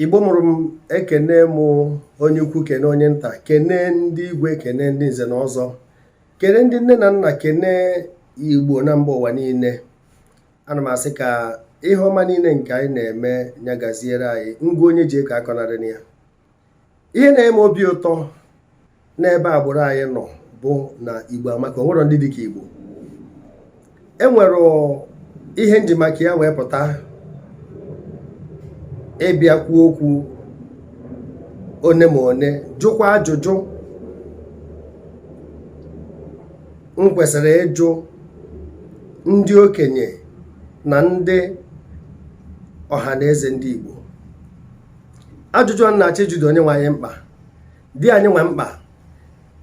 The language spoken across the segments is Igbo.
Igbo mụrụ m, ekene m onye ukwu, kene onye nta, kene ndị igwe, kene ndị nze na ọzọ, kene ndị nne na nna, kene Igbo na mba ụwa niile. Ana m asị ka ihe ọma niile nke anyị na-eme nya gaziere anyị. Ngwa, onye ji eko akọnarịna ya. Ihe na-eme obi ụtọ n'ebe agbụrụ anyị nọ bụ na Igbo amaka, o nwere ndị dịka Igbo. Enwere ihe nji maka ya wee pụta ịbịa kwuo okwu one ma one, jụkwa ajụjụ m kwesịrị ịjụ ndị okenye na ndị ọha na eze ndị Igbo. Ajụjụ a na-achọ ịjụ dị onye nwe anyị mkpa, dị anyị nwa mkpa,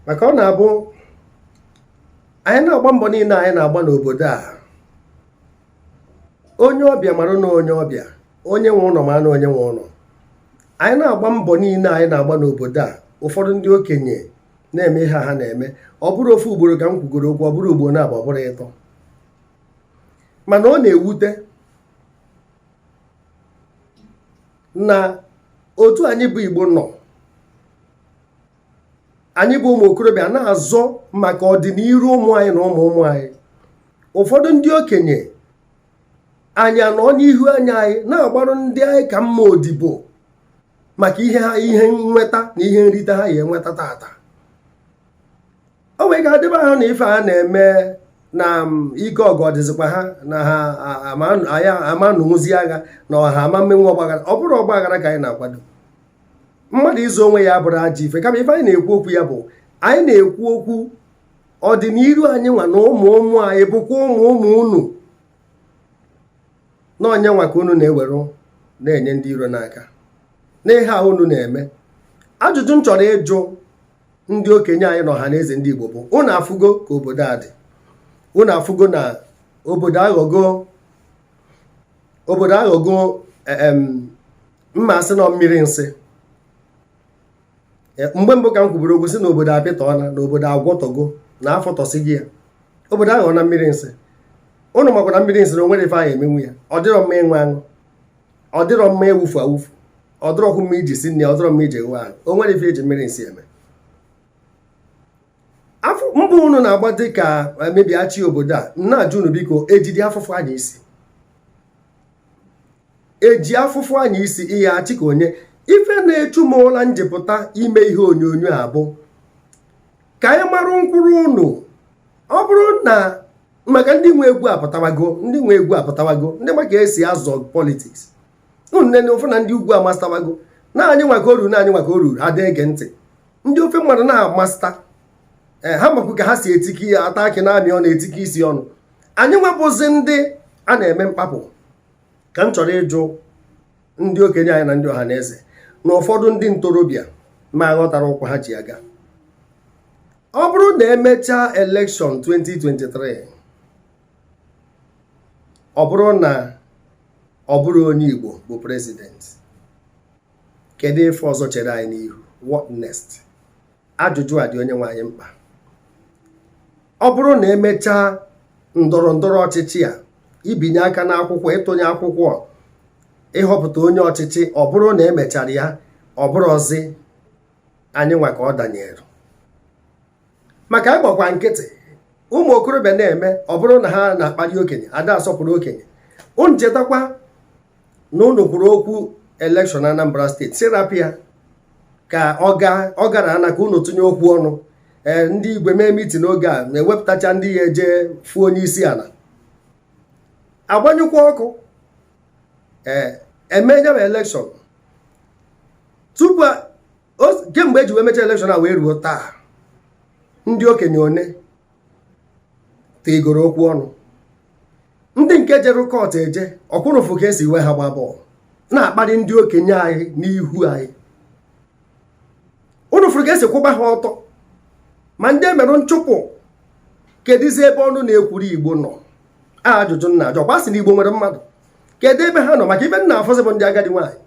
maka ọ na-abụ anyị na-agba mbọ niile anyị na-agba n'obodo a, onye ọbịa mara na onye ọbịa, onye nwe ụlọ mara na onye nwe ụlọ. Anyị na-agba mbọ niile anyị na-agba n'obodo a, ụfọdụ ndị okenye na-eme ihe ha na-eme. Ọ bụrụ ofu ugboro ka m kwugoro okwu, ọ bụrụ ugboro naabọ, ọ bụrụ ịtọ, mana ọ na-ewute na otu anyị bụ Igbo nọ, anyị bụ ụmụ okorobịa na-azọ maka ọdịnihu ụmụ anyị na ụmụ ụmụ anyị. Ụfọdụ ndị okenye anyị anọ n'ihu anya anyị na-agbarụ ndị anyị ka mma odibo maka ihe ha, ihe nweta na ihe nrite ha ya enweta tata. O nwere ga-adịba ha na ife a na-eme na ike ọgụ ọdịzikwa ha na ha ama nụnwụzi agha na ọha ama mmenwu ọgbaghara. Ọ bụrụ ọgbaghara ka anyị na-akwado, mmadụ ịzọ onwe ya abụrọ ajọ ife, kama ife anyị na-ekwu okwu ya bụ anyị na-ekwu okwu ọdịnihu anyị nwa na ụmụ ụmụ anyị, bụkwa ụmụ ụmụ unu, na onye nwa ka unu na-ewerụ na-enye ndị iro n'aka n'ihe a unu na-eme. Ajụjụ m chọrọ ịjụ ndị okenye anyị na ọha na eze ndị Igbo bụ, unu afụgo ka obodo a dị? Unu afụgo na obodo aghọgo, obodo aghọgo mma asị nọ mmiri nsị? Mgbe mbụ ka m kwuburu okwu sị na obodo apịtọọna, na obodo agwọtọgo, na afọtọsịghị ya. Obodo aghọ na mmiri nsị. Ụnụ makwa na mmiri nsị na o nwerọ ife anyị emenwu ya. Ọ dịrọ mma ịṅụ aṅụ, ọ dịrọ mma ịwụfu awụfu, ọ dịrọkwu mma iji si nri, ọ dịrọ mma iji ghụọ ahụ. O nwerọ ife eji mmiri nsị eme. Afọ mbụ unu na-agba dị ka emebi achị obodo a, m na-ajụ unu, biko, ejidi afụfụ anya isi, eji afụfụ anya isi ihe achị ka onye ife na-echu m ụla njepụta ime ihe onyonyo a bụ ka anyị marụ nkwụrụ unu. Ọ bụrụ na maka ndị nwe egwu apụtawago, ndị nwe egwu apụtawago, ndị ma ka esi azọ politics, unu nene ụfụ na ndị ugwu amastawago na anyị nwa ka o ruru, na anyị nwa ka o ruru. Ha ege ntị, ndị ofe mmadụ na-amasta. Ee, ha makwu ka ha si etike ya, ata akị na-amị ọnụ, etike isi ọnụ. Anyị nwebụzi ndị a na-eme mkpapụ. Ka m chọrọ ịjụ ndị okenye anyị na ndị ọha na eze na ụfọdụ ndị ntorobịa ma aghọtara ụkwụ ha ji aga, ọ bụrụ na emechaa election 2023, ọ bụrụ na ọ bụrụ onye Igbo bụ president, kedu ife ọzọ chere anyị n'ihu? What next? Ajụjụ a dị onye nwe anyị mkpa. Ọ bụrụ na emechaa ndọrọ ndọrọ ọchịchị a, ibinye aka n'akwụkwọ, ịtụnye akwụkwọ ịhọpụta onye ọchịchị, ọ bụrụ na emechara ya, ọ bụrụzi anyị nwa ka ọ danyere, maka anyị gbakwa nkịtị, ụmụ okorobịa na-eme, ọ bụrụ na ha na-akpali okenye, ada asọpụrụ okenye. Unu chetakwa na unu kwuru okwu election Anambra State, sị rapụ ya ka ọ gaa, ọ gara ana ka unu tụnye okwu ọnụ. Ee, ndị igwe mee meeting oge a na-ewepụtacha ndị ya eje fuo onye isi ala, agbanyụkwa ọkụ. Ee, eme ya bụ election. Tupu kemgbe eji wee mechaa election a wee ruo taa, ndị okenye one tigoro okwu ọnụ? Ndị nke jere court eje, ọkwụrụfụ ka esi wee ha gba bọọlụ na-akparị ndị okenye anyị n'ihu anyị. Unu fụrụ ka esi kwụba ha ọtọ, ma ndị emerụ nchụpụ. Kedụzi ebe ọnụ na-ekwuru Igbo nọ? Ajụjụ nna ajụ. Ọkwa sị na Igbo nwere mmadụ, kedu ebe ha nọ? Maka ife nna afọzi bụ ndị agadi nwaanyị.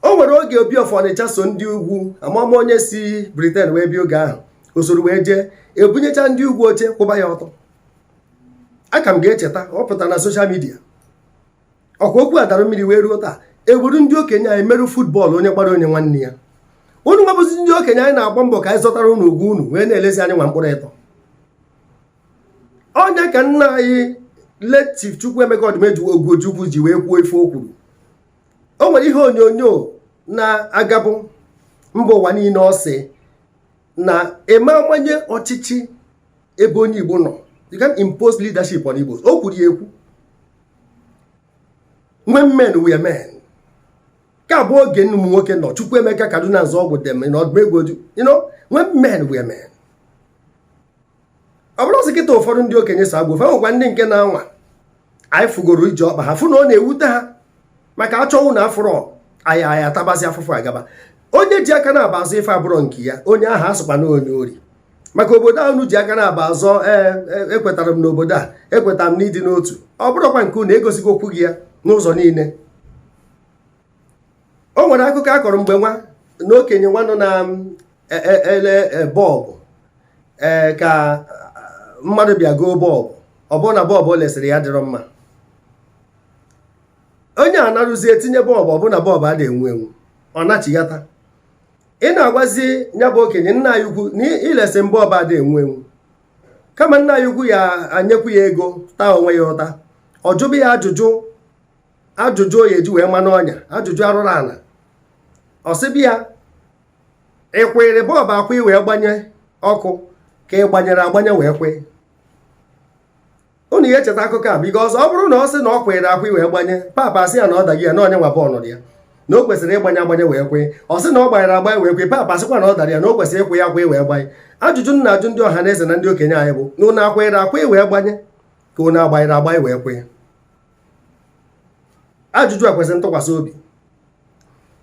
O nwere oge Obi of Ọnịcha so ndị ugwu, amama onye si Britain wee bịa oge ahụ, o soro wee jee ebunyecha ndị ugwu oche, kwụba ya ọtọ. Aka m ga-echeta, ọ pụtara na social media. Ọkwa okwu a dara mmiri wee ruo taa. Ewuru ndị okenye anyị merụ football, onye gbara onye nwanne ya. Unu nwabụzi ndị okenye anyị na-agba mbọ ka anyị zọtara unu ugwu, unu wee na-elezi anyị nwa mkpụrụ ịtọ. Onye ka nna anyị late Chief Chukwuemeka Odumegwu Ojukwu ji wee kwuo ife o kwuru. O nwere ihe onyonyo na-agabụ mba ụwa niile. Ọ sị na eme amanye ọchịchị ebe onye Igbo nọ, you can impose leadership on Igbo. O kwuru ya ekwu, when men were men, ka bụ oge ụmụ nwoke nọ, Chukwuemeka Kaduna Nzeogwu dem na Odumegwu Ojukwu, when men were men. Ọ bụrụ ọsị kịta ụfọdụ ndị okenye so agwa ofe, nwekwa ndị nke na-anwa anyị fugoro ije ọkpa ha, fụ na ọ na-ewute ha maka achọwụ na afụrọ anyị, anyị atabazi afụfụ agaba. Onye ji aka na-aba azụ ife abụrọ nke ya, onye ahụ asụkwa na onye ori. Maka obodo ahụ ji aka na-aba azọ, ee, ekwetara m n'obodo a, ekwetara m n'ịdị n'otu. Ọ bụrụkwa nke unu egosigo okwu gị ya n'ụzọ niile. O nwere akụkọ a kọrọ mgbe nwa na okenye nwa nọ na ele bulb, ee, ka mmadụ bịa goo bulb. Ọ bụrụ na bulb o lesịrị ya dịrọ mma, onye a narụzie tinye bulb, ọ bụ na bulb adịghị enwu enwu. Ọ nachighata, ị na-agwazi ya bụ okenye, nna anyị ukwu, na ilesi bulb adịghị enwu enwu. Kama nna anyị ukwu ya anyekwu ya ego taa onwe ya ụta, ọ jụbụ ya ajụjụ, ajụjụ o ya eji wee manụ ọnya, ajụjụ arụrụ ala. Ọ sịbị ya, ị kwịrị bulb akwa wee gbanye ọkụ, ka ị gbanyere agbanye wee kwe? Unu ya echeta akụkọ a, because ọ bụrụ na ọ sị na ọ kwere akwa wee gbanye, papa sị ya na ọ daghị ya, na onye nwa bọọlụ ya, na o kwesịrị ịgbanye agbanye wee kwe. Ọ sị na ọ gbanyere agbanye wee kwe, papa sịkwa na ọ dara ya, na o kwesịrị ịkwụ ya akwa wee gbanye. Ajụjụ m na-ajụ ndị ọha na eze na ndị okenye anyị bụ na unu akwere akwa wee gbanye, ka unu agbanyere agbanye wee kwe? Ajụjụ a kwesịrị ntụkwasị obi.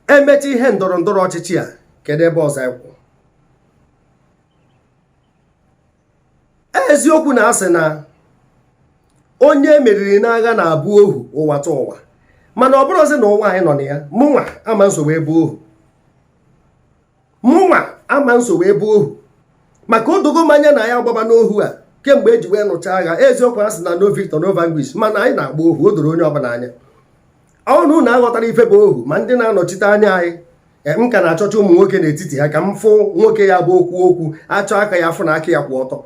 Emecha ihe ndọrọ ndọrọ ọchịchị a, kedu ebe ọzọ anyị kwụ? Eziokwu na asị na onye emeriri n'agha na-abụ ohu ụwa ta ụwa, mana ọ bụrụzi na ụwa anyị nọ na ya, mụnwa ama nsogbu ebe ohu, mụnwa ama nsogbu ebe ohu, maka odogo m anya na ya agbaba n'ohu a kemgbe eji wee nụcha agha. Eziokwu, a sị na no victor, no vanquish, mana anyị na-agba ohu. O doro onye ọbụla anya. Ọnụ na aghọtara ife bụ ohu, ma ndị na-anọchite anya anyị, m ka na-achọcha ụmụ nwoke n'etiti ha ka m fụ nwoke ya bụ okwu okwu achọ aka ya, afụ na aka ya kwụ ọtọ,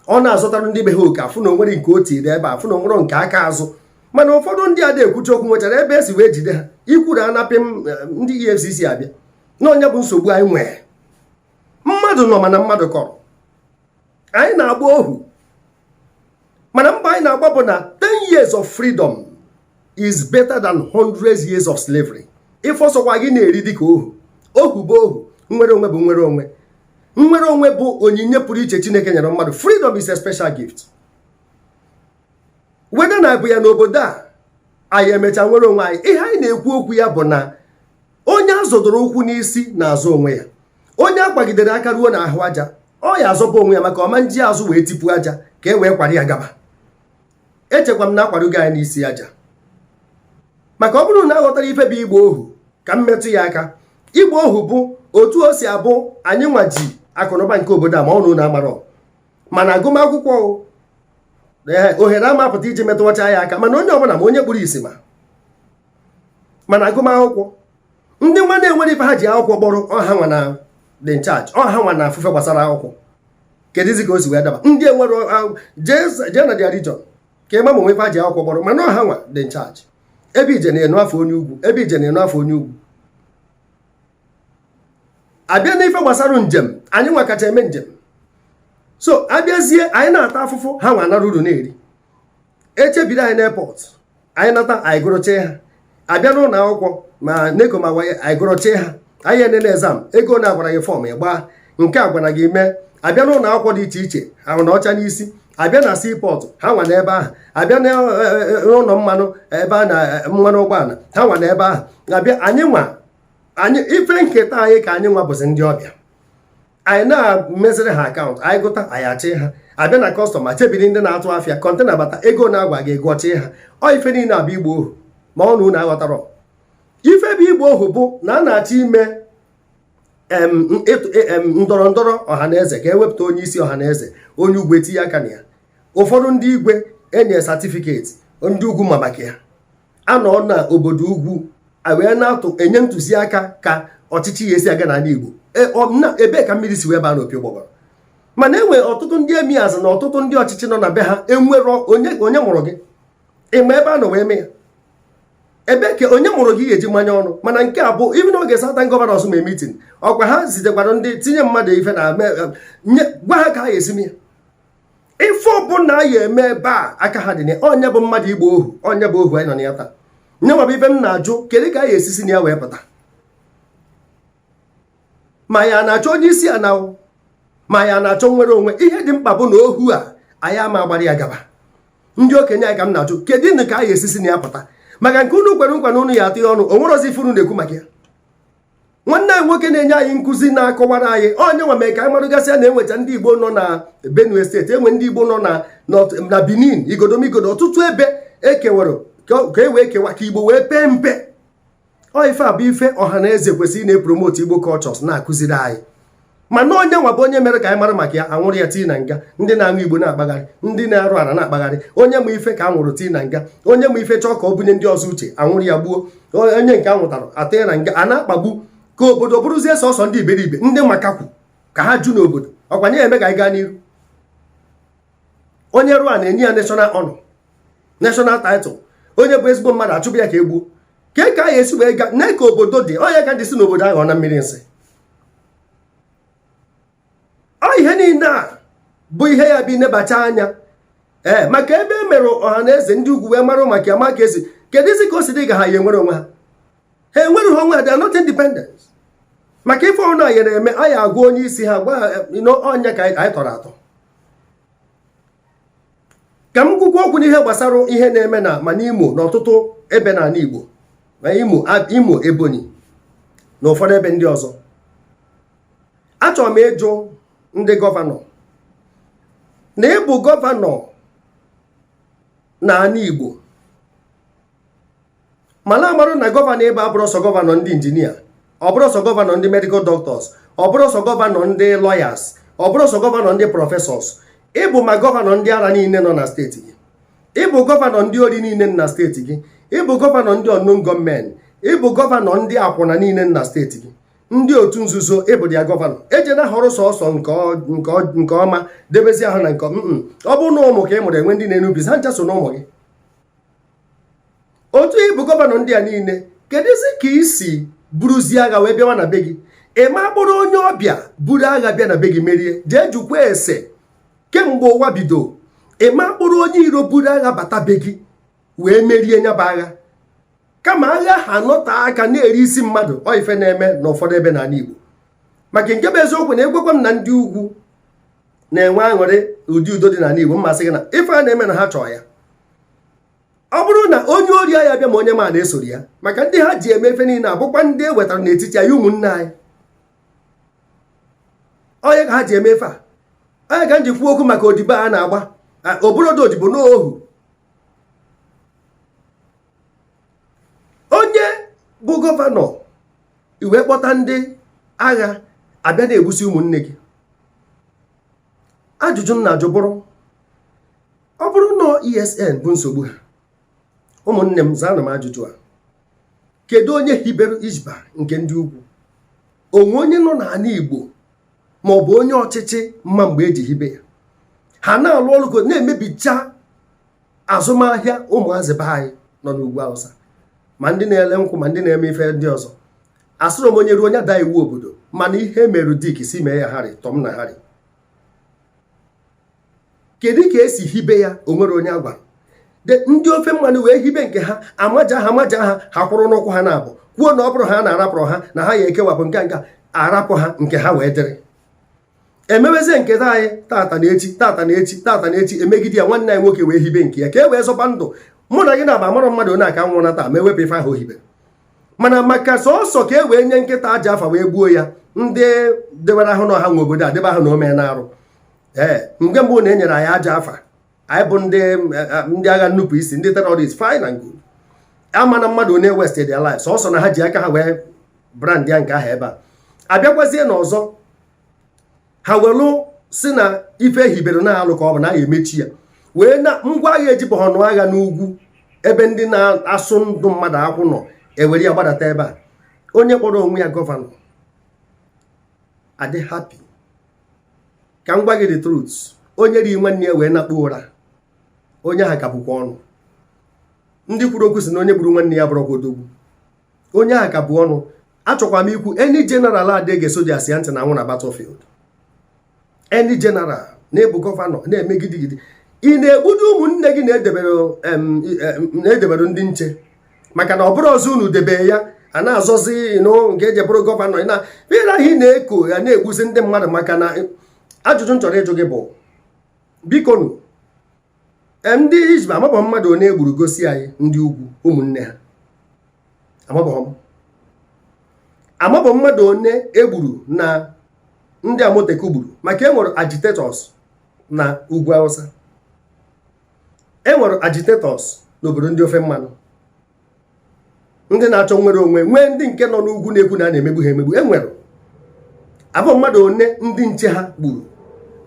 ọ na-azụtara ndị be ha oke, afụ na onwere nke o tiri ebe, afụ na onwere nke aka azụ. Mana ụfọdụ ndị a na-ekwuchi okwu nwechara ebe esi wee jide ha ikwuru anapị m ndị EFCC abịa na onye bụ nsogbu anyị nwere. Mmadụ nọ, mana mmadụ kọrọ. Anyị na-agba ohu, mana mbọ anyị na-agba bụ na 10 years of freedom is better than 100 years of slavery. Ife ọsọkwa gị na-eri dịka ohu, ohu bụ ohu. Nwere onwe bụ nwere onwe. Nwere onwe bụ onyinye pụrụ iche Chineke nyere mmadụ. Freedom is a special gift. Weda na bụ ya n'obodo a, anyị emechaa nwere onwe anyị. Ihe anyị na-ekwu okwu ya bụ na onye azọdoro ụkwụ n'isi na-azụ onwe ya. Onye akwagidere aka ruo n'ahụ aja, ọ ya azọba onwe ya, maka ọma nji azụ wee tipu aja ka e wee kwara ya gaba. Echekwa m na akwadogo anyị n'isi aja, maka ọ bụrụ na aghọtara ife bụ igba ohu, ka m metụ ya aka. Igba ohu bụ otu o si abụ anyị nwa ji akụnụba nke obodo a, ma ọ na amarọ, mana agụmakwụkwọ, ee, ohere amapụta iji metụwacha ya aka, mana onye ọbụla, ma onye kpuru isi, ma mana agụmakwụkwọ, ndị nwa na-enwere ife ha ji akwụkwọ kpọrọ ọha nwa na dị in charge, ọha nwa na afụfe gbasara akwụkwọ. Kedụzi ka o si wee daba? Ndị enwere jee na their region ka ịma ma onwe ife ha ji akwụkwọ kpọrọ, mana ọha nwa dị in charge. Ebe ije na-enu afọ onye ugwu, ebe ije na-enu afọ onye ugwu. Abịa n'ife gbasara njem, anyị nwa kacha eme njem, so abịazie anyị na-ata afụfụ, ha nwa nara uru na-eri. Echebiri anyị n'airport, anyị nata, anyị gụrụchee ha. Abịa n'ụlọ akwụkwọ, ma NECO ma WAEC, anyị gụrụchee ha. Anyị enene exam, ego na-agwara gị form ịgbaa nke a gwara gị mee. Abịa n'ụlọ akwụkwọ dị iche iche, ahụ na ọcha n'isi. Abịa na seaport, ha nwa n'ebe ahụ. Abịa n'ụlọ mmanụ, ebe a na mmanụ ụgbọala, ha nwa n'ebe ahụ. Abịa anyị nwa, anyị ife nketa anyị ka anyị nwa bụzi ndị ọbịa. Anyị na-emeziri ha account, anyị gụta, anyị achị ha. Abịa na custom, chebiri ndị na-atụ afịa container bata, ego na-agwa gị ego ọchị ha. Ọ ife niile abụ igbo ohu, ma ọ na unu aghọtara ife bụ igbo ohu bụ na a na-achọ ime ndọrọ ndọrọ ọhaneze ka ewepụta onye isi ọhaneze, onye ugwu etinye aka na ya. Ụfọdụ ndị igwe enye certificate, ndị ugwu ma maka ya. Anọ na obodo ugwu wee na-atụ enye ntụziaka ka ọchịchị ya esi aga n'ala Igbo. Ebee ka mmiri si wee baa n'opi ụgbọgọrọ? Mana enwe ọtụtụ ndị emirs na ọtụtụ ndị ọchịchị nọ na be ha enwero onye onye mụrụ gị ịma ebe a nọ wee mee ya. Ebe ka onye mụrụ gị ga-eji mmanya ọnụ? Mana nke a bụ even oge Southern Governors mee meeting, ọkwa ha zitekwara ndị tinye mmadụ ife na gwa ha ka ha ga-esi ya. Ife ọbụla ya eme ebe a, aka ha dị na onye bụ mmadụ igbo ohu, onye bụ ohu anyị nọ na ya taa. Nye nwabụ ife m na-ajụ, kedu ka a ga-esisi na ya wee pụta? Ma ya na-achọ onye isi ya na ma ya na-achọ nwere onwe, ihe dị mkpa bụ na ohu a anyị ama agbara ya gaba. Ndị okenye anyị ka m na-ajụ, kedu nụ ka a ga-esisi na ya pụta? Maka nke unu kwere nkwa na unu ya atụ ya ọnụ, o nwere ozi ife unu na-ekwu maka ya. Nwanne anyị nwoke na-enye anyị nkụzi na-akọwara anyị onye nwe mee ka anyị marụgasị ya na-enweta ndị Igbo nọ na Benue State, enwe ndị Igbo nọ na Benin, igodomigodo, ọtụtụ ebe ekewara ka e wee kewa ka Igbo wee pee mpe. Ọ ife a bụ ife ọha na eze kwesịrị na-epromote Igbo cultures, na-akụziri anyị. Mana onye nwa bụ onye mere ka anyị mara maka ya, anwụrụ ya tii na nga. Ndị na-aṅụ igbo na-akpagharị, ndị na-arụ ala na-akpagharị. Onye ma ife ka anwụrụ tii na nga. Onye ma ife chọọ ka ọ bunye ndị ọzọ uche, anwụrụ ya gbuo. Onye nke anwụtara atụ ya na nga. A na-akpagbu ka obodo bụrụzie sọsọ ndị iberibe, ndị makakwu ka ha ju n'obodo. Ọkwanye eme ka anyị gaa n'iru. Onye rụọ a na-enye ya national honor, national title. Onye bụ ezigbo mmadụ, achụbụ ya ka egbuo. Ke ka anyị esi wee ga nee ka obodo dị? Onye ka ndị si n'obodo ahụ na mmiri nsị. Ọ ihe niile a bụ ihe ya bụ inebacha anya ee, maka ebe e mere ọha na eze ndị ugwu wee mara maka ya, ma ka esi kedu isi ka o si dị ka ha ya enwere onwe ha. Ha enwere onwe ha, they are not independent. Maka ife ọnụ anyị na-eme, anyị agwa onye isi ha, gwa ha ọnya ka anyị tọrọ atọ. Ka m gwukwu okwu n'ihe gbasara ihe na-eme na ma n'Imo na ọtụtụ ebe n'ala Igbo, ma Imo, Ebonyi na ụfọdụ ebe ndị ọzọ. Achọrọ m ịjụ ndị governor na ịbụ governor n'ala Igbo, mana amarụ na governor ebe abụrụ sọ governor ndị engineer, ọ bụrụ sọ governor ndị medical doctors, ọ bụrụ sọ governor ndị lawyers, ọ bụrụ sọ governor ndị professors. Ịbụ ma governor ndị ara niile nọ na state gị, ịbụ governor ndị ori niile na state gị, ịbụ governor ndị unknown gunmen, ịbụ governor ndị akwụna niile na state gị, ndị otu nzuzo, ịbụ ya governor. Ejena họrọ sọsọ nke ọma debezi ahụ na nke ọ bụrụ na ụmụ ka ị mụrụ, enwe ndị na-enubizi ha ncha so na ụmụ gị. Otu ịbụ governor ndị a niile, kedụzi ka isi buruzie agha wee bịawa na be gị? Ịma kpụrụ onye ọbịa buru agha bịa na be gị merie? Jee jukwa ese kemgbe ụwa bido. Ịma kpụrụ onye iro buru agha bata be gị wee merie nya bụ agha, kama agha ha nọte aka na-eri isi mmadụ. Ọ ife na-eme n'ụfọdụ ebe n'ala Igbo. Maka nke bụ eziokwu na egwekwa m na ndị ugwu na-enwe aṅụrị ụdị udo dị n'ala Igbo, mmasị gị na ife a na-eme na ha chọọ ya. Ọ bụrụ na onye ori ya bịa, ma onye ma na-esoro ya, maka ndị ha ji eme efe niile abụkwa ndị e wetara n'etiti anyị, ụmụnne anyị. Onye ka ha ji eme efe a? Onye ka m ji kwuo okwu maka odibo a na-agba oborodo odibo n'ohu? Onye bụ governor iwee kpọta ndị agha abịa na-egbusi ụmụnne gị? Ajụjụ m na-ajụ bụrụ, ọ bụrụ na ESN bụ nsogbu ha, ụmụnne m, zaa m ajụjụ a: kedu onye hibere Hisbah nke ndị ugwu? Onwe onye nọ n'ala Igbo ma ọ bụ onye ọchịchị mma mgbe eji hibe ya? Ha na-alụ ọrụ na-emebicha azụmahịa ụmụazị be anyị nọ n'ugwu Awụsa, ma ndị na-ele nkwụ, ma ndị na-eme ife ndị ọzọ. Asịrị m onye ruo onye daa iwu obodo, mana ihe merụ Dick si mee ya Harry, Tom na Harry, kedu ka esi hibe ya? O nwere onye agwara? Ndị ofe mmanụ wee hibe nke ha, amaja ha, amaja ha, ha kwụrụ n'ụkwụ ha na-abụ kwuo na ọ bụrụ ha na-arapụrụ ha na ha ya ekewapụ nke nke arapụ ha nke ha wee dịrị emebezie nke anyị tata na echi, tata na echi, tata na echi, emegide ya. Nwanne anyị nwoke wee hibe nke ya ka e wee zọba ndụ. Mụ na gị na-aba amara mmadụ onye aka nwụrụ na taa ma ewepụ ife ahụ o hibere, mana maka sọsọ ka e wee nye nkịta aja afa wee gbuo ya. Ndị debere ahụ na ọha nwe obodo a debe ahụ na ome na-arụ. Ee, mgbe mbụ na e nyere anyị aja afa, anyị bụ ndị agha nnupụ isi, ndị terrorist, fine and good. Ama na mmadụ onye waste their life sọsọ na ha ji aka ha wee brand ya nke ahụ ebe a. Abịakwazie n'ọzọ, ha welu si na ife ehibere na-alụ ka ọ bụ na ya emechi ya, wee na ngwa agha ejipụ ha ọnụ agha n'ugwu. Ebe ndị na-asụ ndụ mmadụ akwụ nọ, ewere ya gbadata ebe a. Onye kpọrọ onwe ya governor adị happy. Ka m gwa gị the truth, onye ri nwanne ya wee nakpuo ụra, onye ahụ ka bụkwa ọnụ. Ndị kwuru okwu si na onye gburu nwanne ya bụrụkwa odogwu. Onye ahụ ka bụ ọnụ. Achọkwa m ikwu, any general adịghị soja si ya ntị na anwụ na battlefield. Any general na-ebu governor na-eme gidigidi, ị na-egbudu ụmụnne gị, na-edebere ndị nche, maka na ọ bụrụ ọzọ unu debe ya, a na-azọzi ịnụ nke eji bụrụ governor na ahụ ị na-eko ya, na-egbuzi ndị mmadụ. Maka na ajụjụ m chọrọ ịjụ gị bụ, bikonu, ndị Hisbah, amabọ mmadụ one egburu? Gosi anyị ndị ugwu ụmụnne ha. Amabọ m, amabọ mmadụ one egburu na ndị Amotekun gburu, maka enwere agitators na ugwu Awụsa, enwere agitators n'obodo ndị ofe mmanụ, ndị na-achọ nwere onwe, nwee ndị nke nọ n'ugwu na-ekwu na a na-emegbu ha emegbu. Enwere afọ mmadụ one ndị nche ha gburu,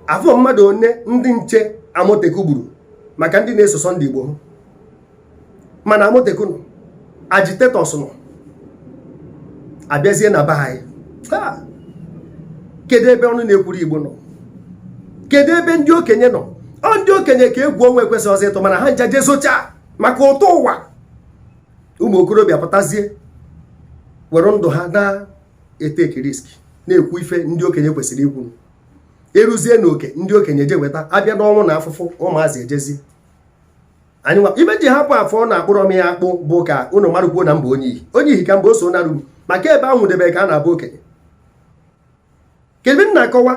afọ mmadụ one ndị nche Amotekun gburu, maka ndị na-eso Sunday Igbo. Mana Amotekun nọ, agitators nọ, abịazie na be anyị. Kedu ebe ọnụ na-ekwuru Igbo nọ? Kedu ebe ndị okenye nọ? Ọ ndị okenye ka egwu ọnwa ekwesịghị ọzọ ịtụ, mana ha ncha jezocha maka ụtọ ụwa. Ụmụ okorobịa pụtazie were ndụ ha na-eteki risk, na-ekwu ife ndị okenye kwesịrị ikwu. Eruzie n'oke ndị okenye je weta, abịa n'ọnwụ na afụfụ, ụmụazị ejezi. Anyị nwa ibe ji hapụ afọ na-akpụrọ m ya akpụ bụ ka unu marụkwuo na mba onye ihi, onye ihi ka mba o so narụ m, maka ebe ahụ debe ka a na-abụ okenye. Kedu m na-akọwa?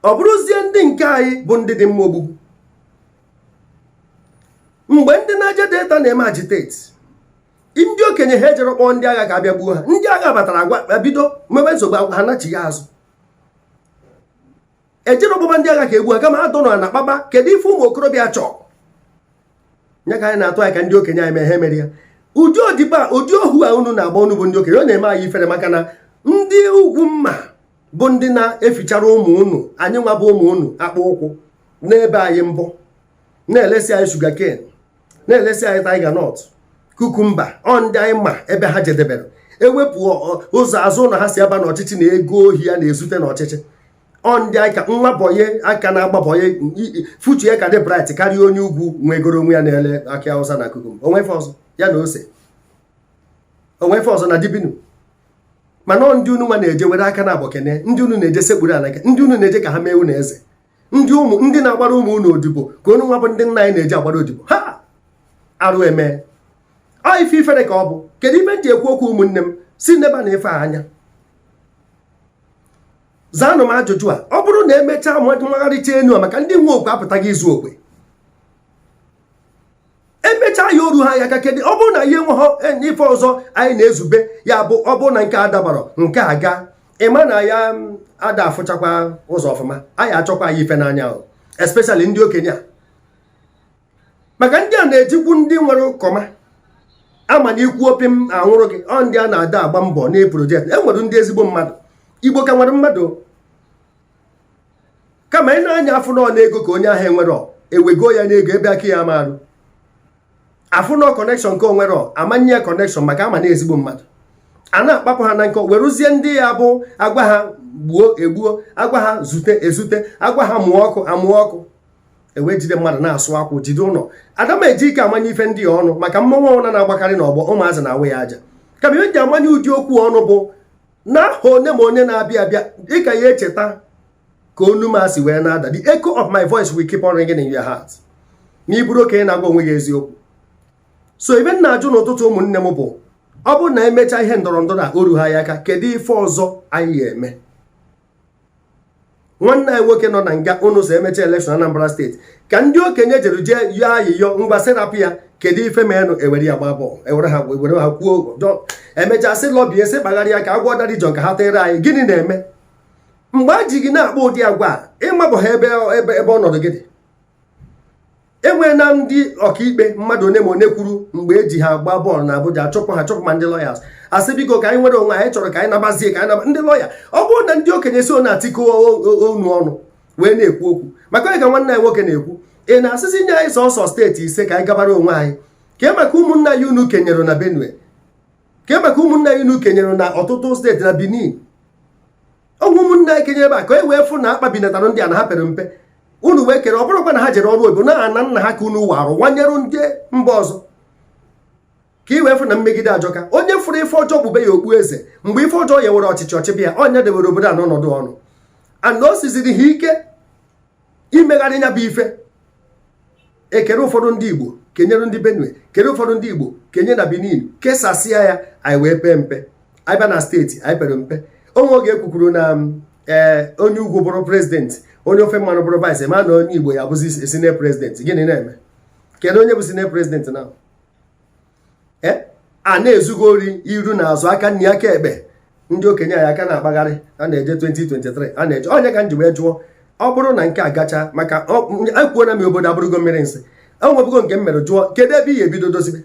Ọ bụrụzie ndị nke anyị bụ ndị dị mma ogbugbu mgbe ndị Niger Delta na-eme agitate, ndị okenye ha ejere kpọọ ndị agha ka abịa gbuo ha. Ndị agha batara, agwa bido mebe nsogbu, ha nachi ya azụ. Ejere ọgbụgba ndị agha ka egbu ha, kama ha dọnọ na kpaba. Kedu ife ụmụ okorobịa chọọ nye ka anyị na-atụ anyị ka ndị okenye anyị mee ha mere ya? Ụdị odibo a, ụdị ohu a unu na-agba, unu bụ ndị okenye, ọ na-eme anyị ifere, maka na ndị ugwu mma bụ ndị na-efichara ụmụ unu, anyị nwa bụ ụmụ unu, akpụ ụkwụ n'ebe anyị mbụ, na-elesi anyị sugarcane, na-elesi anyị tiger nut, cucumber. Ọ ndị anyị ma ebe ha jedebere, ewepụ ụzọ azụ ụlọ ha si aba n'ọchịchị na ego ohi ya na-ezute n'ọchịchị. Ọ ndị aka nwa bọye aka na-agba bọye, future ya ka dị bright karịa onye ugwu nwegoro onwe ya na-ele akị awụsa na cucumber. Onwefe ọzọ ya na ose, onwefe ọzọ na dibinu. Mana ọ ndị unu nwa na-eje were aka na abọkene, ndị unu na-eje sekpuru ala, ndị unu na-eje ka ha mee unu eze, ndị ụmụ ndị na-agbara ụmụ unu odibo, ka unu nwa bụ ndị nna anyị na-eji agbara odibo ha. Arụ eme ọ ife ifere ka ọ bụ. Kedu ife m ji ekwu okwu? Ụmụnne m, si neba na ife a anya, zaanụ m ajụjụ a. Ọ bụrụ na emechaa mmagharịcha enu a, maka ndị nwe okwe apụtaghị izu okwe, emechaa ya oru ha ya aka, kedu? Ọ bụrụ na ya enweghị ife ọzọ anyị na-ezube, ya bụ ọ bụrụ na nke a dabara, nke a gaa, ịma na ya ada afụchakwa ụzọ ọfụma. Anyị achọkwa anyị ife n'anya o, especially ndị okenye a, maka ndị a na-ejikwu ndị nwere kọma ama na ikwu opi m anwụrụ gị. Ọ ndị a na-ada agba mbọ na project. E nwere ndị ezigbo mmadụ, Igbo ka nwere mmadụ, kama ị na-anya afụ nọ n'ego ka onye ahụ enwere, ewego ya n'ego ebe aka ya marụ afụ nọ connection nke onwere, amanye ya connection, maka ama na ezigbo mmadụ a na-akpapụ ha na nkọ, weruzie ndị ya bụ agwa ha gbuo egbuo, agwa ha zute ezute, agwa ha mụọ ọkụ amụọ ọkụ, ewee jide mmadụ na-asụ akwụ, jide ụlọ. Adama eji ike amanye ife ndị ya ọnụ, maka mmọnwụ ọnwụna na-agbakarị n'ọgbọ, ụmụazị na-awụ ya aja. Kama ihe ji amanye ụdị okwu ọnụ bụ n'aha onye ma onye na-abịa abịa, dịka ya echeta ka onu m asị wee na-ada. The echo of my voice will keep on ringing in your heart ma ị bụrụ okenye na-agwa onwe gị eziokwu. So ibe m na-ajụ n'ụtụtụ, ụmụnne m, bụ ọ bụrụ na emechaa ihe ndọrọ ndọrọ a, oru ha ya aka, kedu ife ọzọ anyị ga-eme? Nwanne anyị nwoke nọ na nga, unu so emecha election Anambra State ka ndị okenye jere jee yọọ ayịyọ, ngwa serapụ ya. Kedu ife menụ? Ewere ya gbaa bọọlụ, ewere ha were ha kwuo, emechaa sị lọbie, sị kpagharịa ka agwọ dara ka ha tere anyị. Gịnị na-eme mgbe a ji gị na-akpọ ụdị agwa a? Ịmabụ ha ebe ebe ebe ọnọdụ gị dị. Enwee na ndị ọkaikpe mmadụ one ma one kwuru mgbe eji ha gba bọọlụ na Abuja, chụpụ ha, chụpụ ma ndị lawyers, asị biko ka anyị nwere onwe anyị, chọrọ ka anyị nabazie, ka anyị naba ndị lawyer. Ọ bụrụ na ndị okenye si na-atịkọ onu ọnụ wee na-ekwu okwu maka onye ka nwanne anyị nwoke na-ekwu, ị na-asịzi nye anyị sọsọ steeti 5 ka anyị gabara onwe anyị. Kee maka ụmụnna ya unu kenyere na Benue? Kee maka ụmụnna ya unu kenyere na ọtụtụ steeti na Benin? Ọnwụ ụmụnna anyị kenyere ebe a ka e wee fụ na akpabinatara ndị a na ha pere mpe, unu wee kere. Ọ bụrụkwa na ha jere ọrụ obodo na ana nna ha ka unu warụ wanyere ndị mba ọzọ, ka ị wee fụ na mmegide ajọka. Onye fụrụ ife ọjọọ kpube ya okpu eze. Mgbe ife ọjọọ ya were ọchịchị ọchịbịa ya, ọnya dewere obodo a n'ọnọdụ ọnụ, and o siziri ha ike imegharị ya bụ ife. Ekere ụfọdụ ndị Igbo kenyere ndị Benue, kere ụfọdụ ndị Igbo kenye na Benin, kesasịa ya, anyị wee pee mpe. Anyị bịa na steeti, anyị pere mpe. Onwe oge ekwukwuru na ee, onye ugwu bụrụ president, onye ofe mmanụ bụrụ vice, ma na onye Igbo ya bụzi senate president. Gịnị na-eme? Kedu onye bụ senate president na a na-ezugo ori iru na azụ, aka nri, aka ekpe? Ndị okenye anyị aka na-akpagharị, a na-eje 2023, a na-eje. Onye ka m ji wee jụọ, ọ bụrụ na nke a gacha, maka ekwuona m, obodo abụrụgo mmiri nsị. Enwebugo nke m mere jụọ, kedu ebe ị ga-ebido dozibe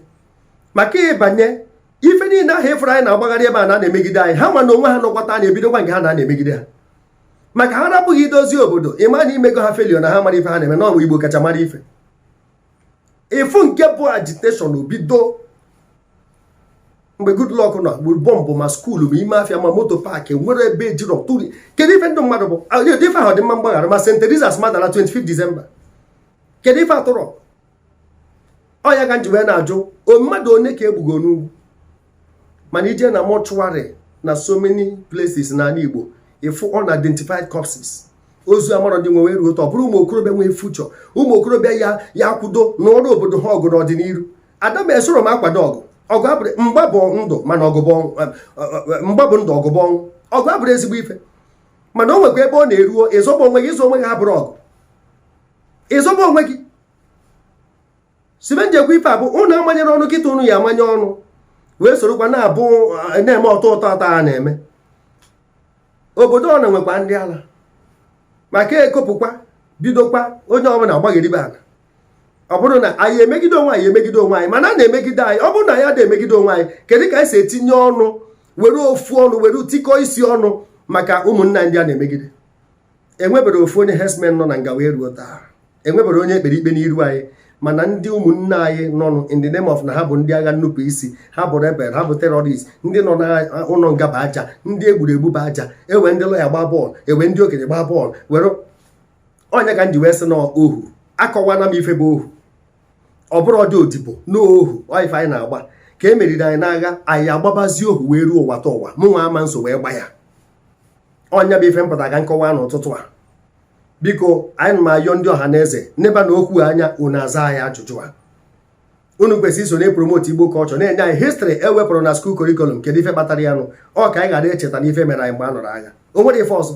maka ịbanye ife niile ahụ ịfụrụ anyị na-agbagharị ebe a na na-emegide anyị? Ha nwa na onwe ha nọkwata na-ebidokwa nke ha na na-emegide ha, maka ha rapụghị idozi obodo. Ịma na imego ha failure, na ha mara ife ha na-eme n'ọnwa. Igbo kacha mara ife ịfụ nke bụ agitation bido mgbe Goodluck nọ gburu bọmbụ, ma school, ma ime afịa, ma moto park, nwere ebe ejiro tụri. Kedu ife ndị mmadụ bụ ụdị ife ahụ dị mma mgbaghara? Ma St. Teresa's madara 25 December, kedu ife atụrọ ọ ya ka m ji wee na-ajụ, mmadụ one ka egbugo n'ugwu? Mana ije na mortuary na so many places n'ala Igbo, ịfụ unidentified corpses, ozu amarọ ndị nwe wee ruo. Ọ bụrụ ụmụ okorobịa nwee future, ụmụ okorobịa ya ya kwudo n'ọrụ obodo ha ọgụ n'ọdịnihu. Ada m esoro m akwado ọgụ. Ọgụ abụrụ mgba bụ ndụ, mana ọgụ bụ mgba bụ ndụ, ọgụ bụ ọnwụ. Ọgụ abụrụ ezigbo ife, mana o nwekwa ebe ọ na-eruo ịzọba onwe gị. Ịzọ onwe gị abụrụ ọgụ, ịzọba onwe gị sibe njekwa. Ife abụ unu amanyere ọnụ kịta, unu ya amanye ọnụ wee sorokwa na-abụ na-eme ọtọ ụtọ atọ a na-eme. Obodo ọ na-nwekwa ndị ala maka ekopụkwa bidokwa, onye ọbụla agbagheribe ala. Ọ bụrụ na anyị emegide onwe anyị, emegide onwe anyị, mana a na-emegide anyị. Ọ bụrụ na anyị adịghị emegide onwe anyị, kedu ka anyị si etinye ọnụ, were ofu ọnụ, were tikọ isi ọnụ maka ụmụnna ndị a na-emegide? Enwebere ofu onye herdsmen nọ na nga wee ruo taa, enwebere onye ekpere ikpe n'iru anyị. Mana ndị ụmụnne anyị nọ in the name of na ha bụ ndị agha nnupụ isi, ha bụ rebel, ha bụ terrorist, ndị nọ n'ụlọ nga bụ aja, ndị egburu egbu bụ aja. Ewe ndị lọya gbaa bọọlụ, ewe ndị okenye gbaa bọọlụ were onye ka m ji wee sị na ohu. Akọwana m ife bụ ohu. Ọ bụrụ ọdị odibo na ohu, ọ ife anyị na-agba ka e meriri anyị n'agha. Anyị agbabazi ohu wee ruo ụwa ta ụwa. Mụ nwa ama nso wee gba ya. Ọnya bụ ife mpụta ka nkọwa n'ụtụtụ a. Biko, anyị ma ayọ ndị ọha na eze neba na okwu anya. Unu aza anyị ajụjụ a. Unu kwesịrị iso na-epromote Igbo culture, na-enye anyị history ewepụrụ na school curriculum. Kedu ife kpatara ya nụ? Ọ ka anyị ghara echeta na ife mere anyị mgbe a nọrọ agha. O nwere ife ọzọ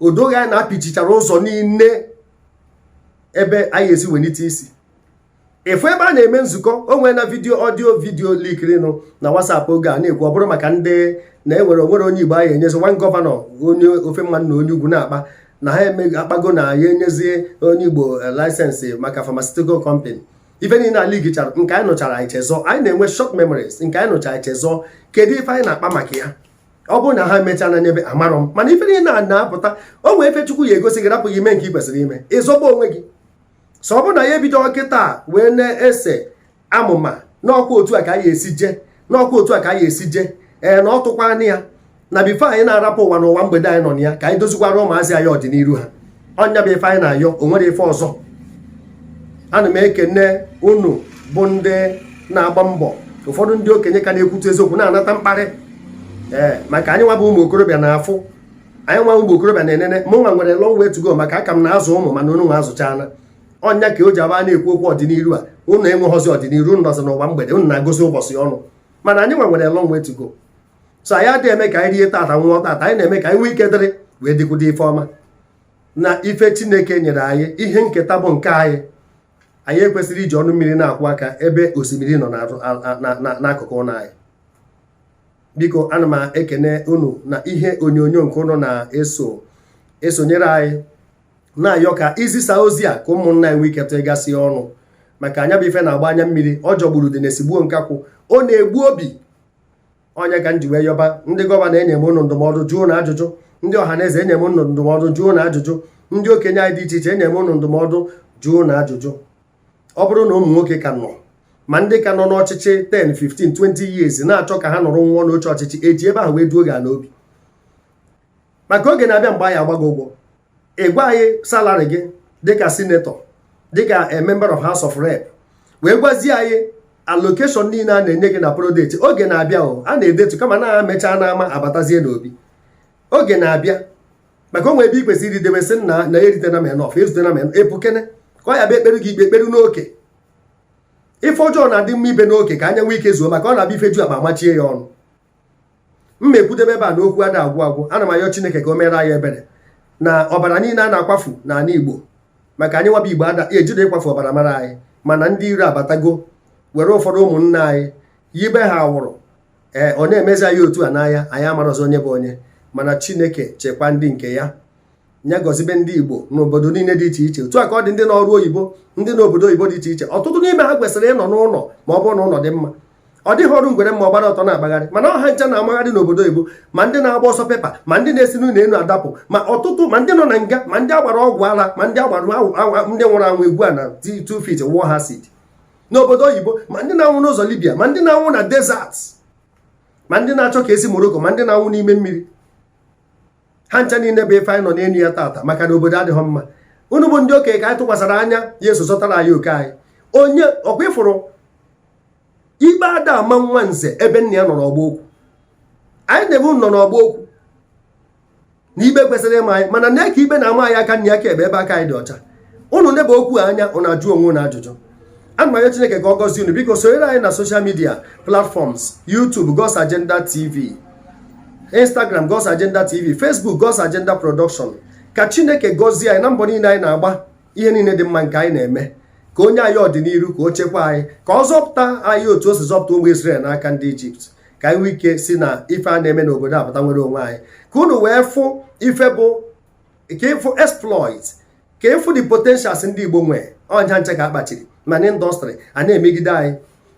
o doghị anyị na-apịchichara ụzọ niile ebe anyị esi welite isi. Ịfụ ebe a na-eme nzukọ, o nwere na video, audio, video leakirinụ na WhatsApp oge a na-ekwu, ọ bụrụ maka ndị na-ewere onwere onye Igbo anyị enyezi nwa governor, onye ofe mmanụ na onye ugwu na-akpa na ha eme akpago na ya enyezie onye Igbo license maka pharmaceutical company. Ife niile ala igichara nke anyị nụchara, anyị chezọ. Anyị na-enwe short memories. Nke anyị nụchara, anyị chezọ. Kedu ife anyị na-akpa maka ya? Ọ bụrụ na ha emechaa na nyebe amarọ m, mana ife niile a na-apụta, o nwee ife Chukwu ya egosi gị, rapụ gị ime nke ị kwesịrị ime, ịzọgba onwe gị. So ọ bụrụ na ya ebido kịta wee na-ese amụma n'ọkwa otu a ka anyị esi jee, n'ọkwa otu a ka anyị esi jee, ee, na ọ tụkwana ya na before anyị na-arapụ ụwa n'ụwa mgbede anyị nọ na ya, ka anyị dozikwara ụmụazị anyị ọdịnihu ha. Ọnya bụ ife anyị na-ayọ. O nwere ife ọzọ, ana m ekene unu bụ ndị na-agba mbọ. Ụfọdụ ndị okenye ka na-ekwute eziokwu na-anata mkparị, ee, maka anyị nwa bụ ụmụ okorobịa na-afụ, anyị nwa ụmụ okorobịa na-enene. Mụ nwa nwere long way to go, maka aka m na-azụ ụmụ, mana unu nwa azụchana. Ọnya ka o ji aba na-ekwu okwu ọdịnihu a. Unu enweghọzi ọdịnihu, unu nọzi n'ụwa mgbede, unu na-agosi ụbọchị ọnụ, mana anyị nwa nwere long way to go. So anyị adịghị eme ka anyị rie tata nwụọ tata. Anyị na-eme ka anyị nwee ike dịrị wee dịkwudo ife ọma na ife Chineke nyere anyị, ihe nketa bụ nke anyị. Anyị ekwesịrị iji ọnụ mmiri na-akwụ aka ebe osimiri nọ n'akụkụ ụlọ anyị. Biko, ana m ekene unu na ihe onyonyo nke unu na-eso esonyere anyị, na-ayọ ka izisa ozi a ka ụmụnna anyị nwee ike tụgasị ọnụ, maka anya bụ ife na-agba anya mmiri. Ọ jọgburu dị na-esigbuo nkakwụ, ọ na-egbu obi. Onye ka m ji wee yọba ndị governor, enye m unu ndụmọdụ, jụọ na ajụjụ. Ndị ọha na eze, enye m unu ndụmọdụ, jụọ na ajụjụ. Ndị okenye anyị dị iche iche, enye m unu ndụmọdụ, jụọ na ajụjụ. Ọ bụrụ na ụmụ nwoke ka nọ Ma ndị ka nọ n'ọchịchị 10, 15, 20 years na-achọ ka ha nọrọ nwụọ n'oche ọchịchị, eji ebe ahụ wee duo gị n'obi, maka oge na-abịa mgbe anyị agbago ụgwọ. Ị gwa anyị salary gị dịka senator, dịka a member of House of Rep, wee gwazie anyị allocation niile a na-enye gị na project. Oge na-abịa o a na-edetu kama na mechaa n'ama abatazie n'obi. Oge na-abịa maka o nwere ebe ị kwesịrị iridebe, sị na na eritena m enough, ezutena m epukene, ka ọ ya bụ ekpere gị ikpe ekperu n'oke. Ife ọjọọ na-adị mma ibe n'oke ka anya nwee ike zuo, maka ọ na-abịa ifeju akpa machie ya ọnụ. Mma ekwudebe ebe a na okwu ada agwụ agwụ. Ana m ayọ Chineke ka o mere anyị ebere na ọbara niile a na-akwafu n'ala Igbo, maka anyị nwaba Igbo ada ejiri ịkwafu ọbara mara anyị. Mana ndị iro abatago were ụfọdụ ụmụnne anyị yibe ha awụrụ. Ee, ọ na-emezi anyị otu a n'anya anyị amarọzi onye bụ onye. Mana Chineke chekwa ndị nke ya, ya gọzibe ndị Igbo n'obodo niile dị iche iche. Otu a ka ọ dị ndị n'ọrụ oyibo, ndị n'obodo oyibo dị iche iche. Ọtụtụ n'ime ha kwesịrị ịnọ n'ụlọ ma ọ bụrụ na ụlọ dị mma. Ọ dịghị ọrụ ngwere mma ọgbara ọtọ na-agbagharị, mana ọha ncha na-amagharị n'obodo oyibo, ma ndị na-agba ọsọ paper, ma ndị na-esi n'ụlọ elu adapụ, ma ọtụtụ, ma ndị nọ na nga, ma ndị agbara ọgwụ ara, ma ndị agbara ndị nwụrụ anwụ egwu a na 2 feet wụọ ha acid n'obodo oyibo, ma ndị na-anwụ n'ụzọ Libya, ma ndị na-anwụ na desert, ma ndị na-achọ ka esi Morocco, ma ndị na-anwụ n'ime mmiri. Ha ncha niile bụ ife anyị nọ n'elu ya tata, maka na obodo adịghị mma. Unu bụ ndị okenye ka anyị tụkwasara anya ya eso zọtara anyị oke anyị. Onye ọkwa ịfụrụ ikpe ada ama nwa nze ebe nna ya nọ n'ọgba okwu. Anyị na-ebu nọ n'ọgba okwu na ikpe kwesịrị ịma anyị, mana na ka ikpe na-ama anyị aka nna ya ka ebe ebe aka anyị dị ọcha. Unu neba okwu anya, unu ajụ onwe unu ajụjụ. Ana m arịọ Chineke ka ọ gọzie unu. Biko sonyere anyị na social media platforms: YouTube, God's Agenda TV, Instagram, God's Agenda TV, Facebook, God's Agenda Production. Ka Chineke gọzie anyị na mbọ niile anyị na-agba, ihe niile dị mma nke anyị na-eme, ka onye anyị ọdịnihu, ka o chekwa anyị, ka ọ zọpụta anyị otu o si zọpụta ụmụ Israel n'aka ndị Ijipt, ka anyị nwee ike si na ife a na-eme n'obodo apụta nwere onwe anyị, ka unu wee fụ ife bụ ka ịfụ exploit, ka ịfụ the potentials ndị Igbo nwee. Ọnya nche ka akpachiri mana industry a na-emegide anyị.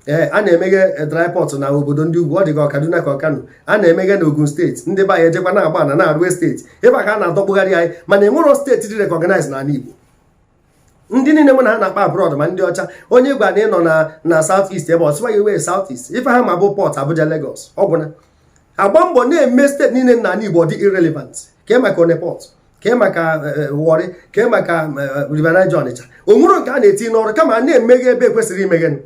Ee, a na-emeghe dry port na obodo ndị ugwu, ọ dị ka Kaduna ka Kano, a na-emeghe na Ogun Steeti. Ndị be anyị ejekwa na-agba na na-arụ steeti ebe a ka a na-adọkpụgharị anyị, mana enwero steeti dị recognize n'ala Igbo. Ndị niile mụ na ha na-akpa abroad, ma ndị ọcha, onye gwa na ị nọ na South East, ebe ọsịwa ya wee South East, ife ha ma bụ port, Abuja, Lagos, ọgwụna. Agba mbọ na-eme steeti niile n'ala Igbo dị irrelevant. Kee maka Onne Port, kee maka Warri, kee maka River Niger, Ọnịcha, o nwere nke a na-eti n'ọrụ, kama a na-emeghe ebe ekwesịrị imeghe.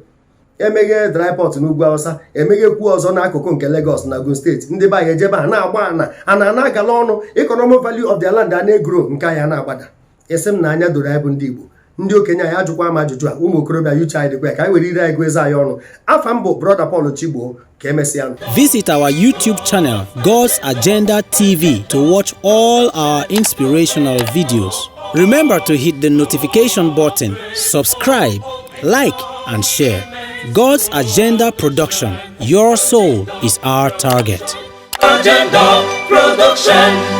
Emeghe dry port n'ugwu Awụsa, emeghekwu ọzọ n'akụkụ nke Lagos na Ogun Steeti. Ndị be anyị ejebe ha na-agba ana ana ana agala ọnụ. Economic value of their land a na-e-grow, nke anyị na-agbada. Isi m na anya doro anyị bụ ndị Igbo, ndị okenye anyị, ajụkwa m ajụjụ a. Ụmụ okorobịa, uche anyị dịkwa ya, ka anyị were ire anyị gụọ eze anyị ọnụ. Afa m bụ Brother Paul Chigbo. Ka emesịa. Visit our YouTube channel, God's Agenda TV, to watch all our inspirational videos. Remember to hit the notification button, subscribe, like, and share. God's Agenda Production. Your soul is our target. Agenda Production.